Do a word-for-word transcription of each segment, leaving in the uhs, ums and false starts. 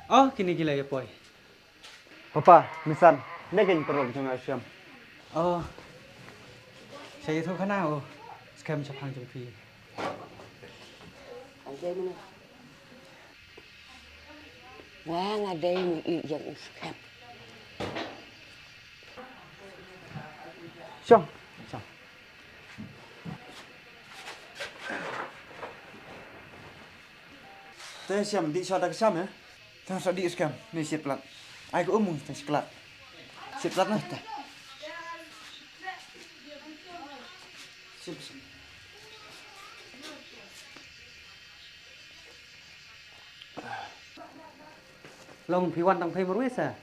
Oh, kine ki la ïa poi. Papa, Misan, ne kein paralok jong nga Shem. Oh. Sa ïathuh khana u Skhem shaphang jong phi. Wa nga dei ngi ïeng u Skhem. Shong, shong. Te Shem, dih shwa da ka Shem, eh? Te sa dih Skhem, ne shit plat. Ai ka um te shit plat. Shit plat na te. Shit, shit. Long phi wan tang phi marwei sa.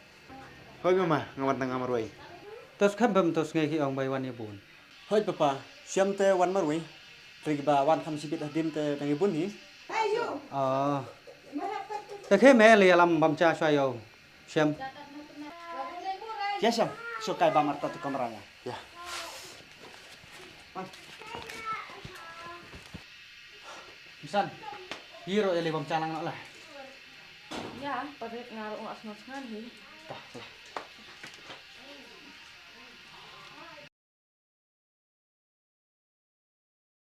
Hoi mama, nga wan tang nga marwei. Tos kham bam tos ngai ki ong bai wan ïa bun. Hoi papa, Shem te wan marwei. Tri ba wan kham sibit hadim te nang ïa bun hi. Oh. Te khe me le lam bam cha shwa yo. Shem. Ya Shem, so kai ba marta tu kamera ya. Ya. Misan. Hiro ele bam cha lang la. Ya, padet ngaro ngas ngas ngan hi. Tah, lah.